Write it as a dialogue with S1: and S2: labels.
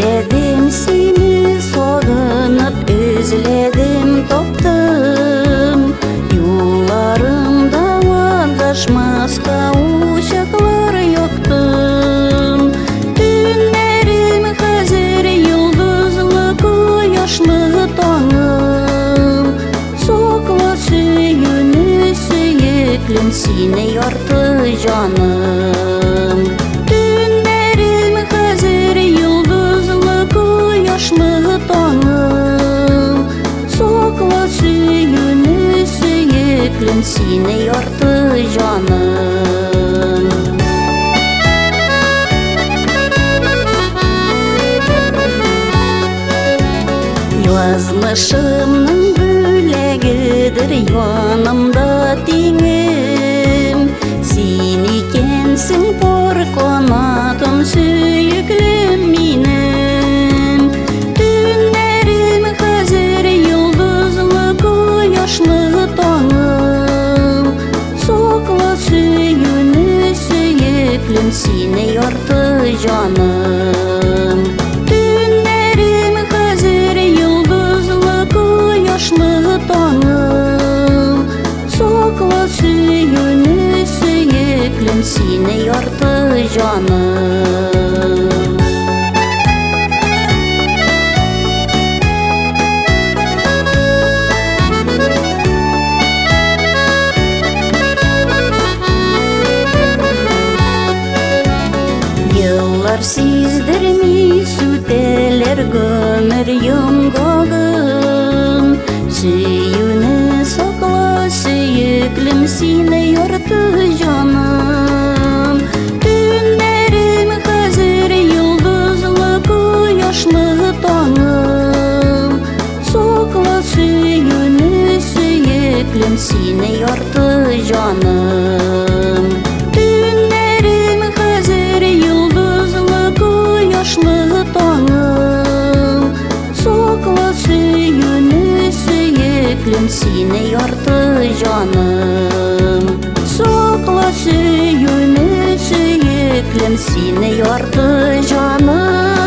S1: Эзләдем сине сагынып, эзләдем, таптым. Юлларымда адашмаска учаклар яктым. Төннәрем хәзер йолдызлы, кояшлы таңым. Сакла сөюне, сөеклем, сине ярты җаным. Төннәрем хәзер йолдызлы, кояшлы таңым. Сакла сөюне, сөеклем, сине ярты җаным. Язмышымның бүләгедер янымда тиңем. Син икәнсең пар канатым, сөеклем минем. Төннәрем хәзер йолдызлы, кояшлы таңым. Сакла сөюне, сөеклем, сине ярты җаным. Төннәрем хәзер йолдызлы, кояшлы таңым. Сакла сөюне, сөеклем, сине ярты җаным. Еллар сиздерми сүтәләр гомер йомгагын. Сөюне сакла, сөеклем, сине ярты җаным. Төннәрем хәзер йолдызлы, кояшлы таңым. Сакла сөюне, сөеклем, сине ярты җаным. Төннәрем хәзер йолдызлы, кояшлы таңым. Сакла сөюне, сөеклем, сине ярты җаным. Сакла сөюне, сөеклем, сине ярты җаным.